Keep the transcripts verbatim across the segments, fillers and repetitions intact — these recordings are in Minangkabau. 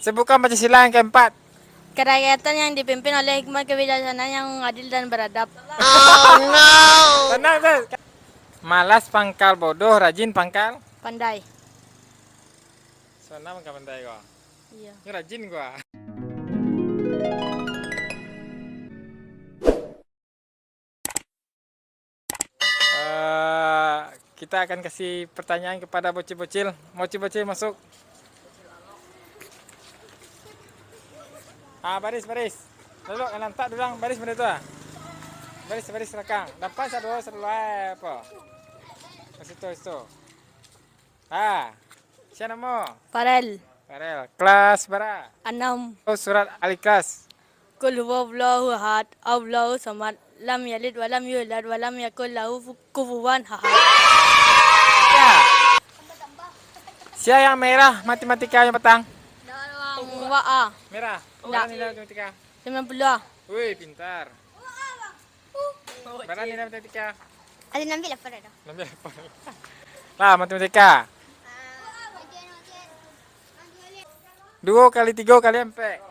Sibukan Pancasila yang keempat. Kerakyatan yang dipimpin oleh hikmat kebijaksanaan yang adil dan beradab. Tenang, Sus. Malas pangkal bodoh, rajin pangkal Pandai. Sana pangkal pandai ko. Iya. Ini rajin gua. Eh, kita akan kasih pertanyaan kepada bocil-bocil. Bocil-bocil masuk. Ah, baris, baris. Duduk, lantak dulang, baris benda tu ah. Baris, baris rakang. Dapat satu, satu lai apa? Kat situ, situ. Ah, sia namo? Farel. Farel. Kelas bara? Anam. Oh, surat Al-Ikhlas. Qul huwallahu ahad, Allahu samad, lam yalid walam yulad, walam yakul lahu fu-, kufuwan ahad. Ya. Sia yang merah matematika yang petang? Wa A. Merah. Ndak. Bara nilai matematika? Sembilan puluh. Wih, pintar. Bara nilai matematika? Alin ambil apa dah? Ambil apa? Lah, matematika. Duo kali tigo kali ampek.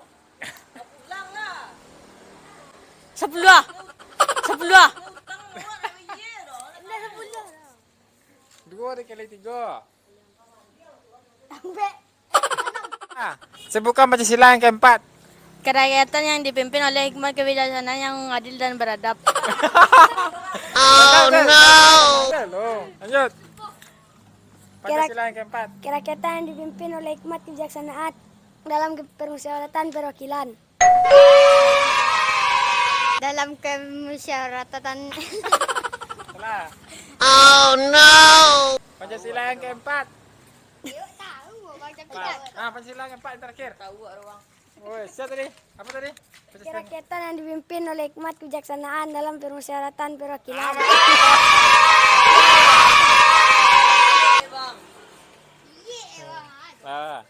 Sapuluah. Sapuluah. Duo dikali tigo. Ampek. Ah, sibukan Pancasila yang keempat. Kerakyatan yang dipimpin oleh hikmat kebijaksanaan yang adil dan beradab. Oh, no. Lanjut. Pancasila yang keempat. Kerakyatan yang dipimpin oleh hikmat kebijaksanaan dalam ke-, permusyawaratan perwakilan. Dalam kemusyawaratan. Salah. Oh, no. Pancasila yang keempat. Tahu, Bang, tapi Empat. Ah, Pancasila yang keempat yang terakhir. Tahu, Bang. Oi, sia tadi? Apa tadi? Pancasila. Kerakyatan yang dipimpin oleh hikmat kebijaksanaan dalam permusyawaratan perwakilan. Ah.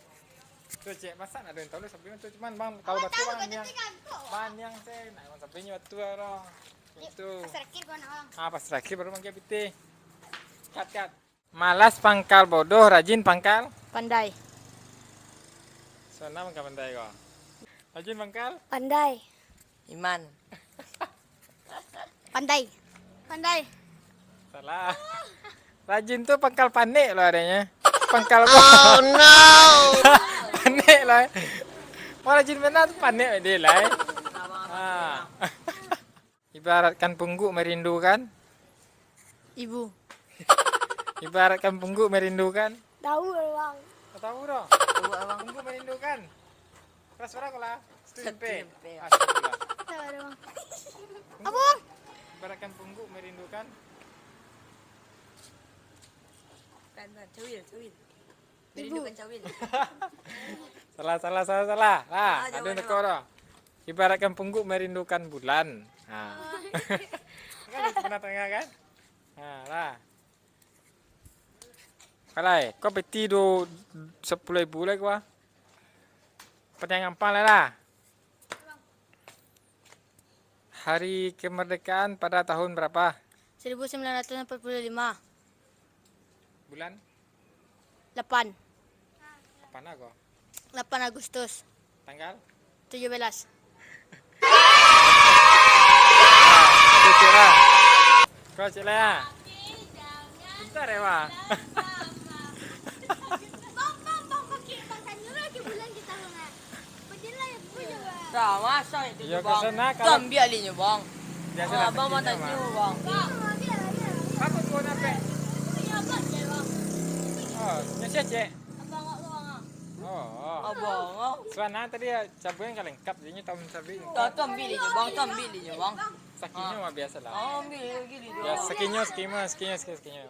Tu, cek, masa nak ada yang tahu sampai tu, cuman bang, kalau batu bang yang, bang yang saya nak bang sampai nyo batu orang. Itu. Pas terakhir kau nak, Bang. Ah, pas terakhir baru manggil pitih. Kat, kat. Malas pangkal bodoh, rajin pangkal Pandai. Sana pangkal pandai kau. Rajin pangkal? Pandai. Iman. Pandai. Pandai. Salah. Rajin tu pangkal panek lo adanya. Pangkal. Oh, no. Panek lah. Mau rajin bana tu panek dia lah. Ah. Ibaratkan pungguk merindukan. Ibu. Ibaratkan pungguk merindukan. Tahu, Bang. Kau tahu dah? Tahu, Bang. Pungguk merindukan. Kelas berapa kau lah? Satu M P. Satu M P. Ah, astagfirullah. Sabar, Bang. Apa, Bang? Ibaratkan pungguk merindukan. Bukan, bukan. Cawil, cawil. Merindukan cawil. Salah, salah, salah, salah. Lah, ah, ada teko dah. Ibaratkan pungguk merindukan bulan. Ha. Kan pernah tengah kan? Ha, lah. Alai, kau peti do sepuluh ribu lai kau ah. Pertanyaan gampang lai lah. Hari kemerdekaan pada tahun berapa? Seribu sembilan ratus empat puluh lima. Bulan? Lapan. Lapan ago? Lapan Agustus. Tanggal? Tujuh belas. Kau cek lah. Kau cek lah, ya? Pintar, ya, Wak? Bang, bang, bang, pakai, bang, tanya lah ke bulan kita, Bang, eh. Sama, sama itu. Yo, Bang. Ka sana, tu kalau ambiak linyo, Bang. Biaso lah, abang mau tanyo, Bang. Bang, ambiak, ambiak. Apa tu nak, Pek? Punya abang je, Bang. Oh, nyo sia, Cek? Abang, abang, ah. Oh, oh. Abang, ah. Suan tadi ya, cabai yang lengkap, jadinya tahun cabai ni. Dah, tu ambiak linyo, Bang, tu ambiak linyo, Bang. Sakinyo mah biaso lah. Oh, ambiak lagi linyo. Ya, sakinyo, sakinyo, sakinyo, sakinyo, sakinyo.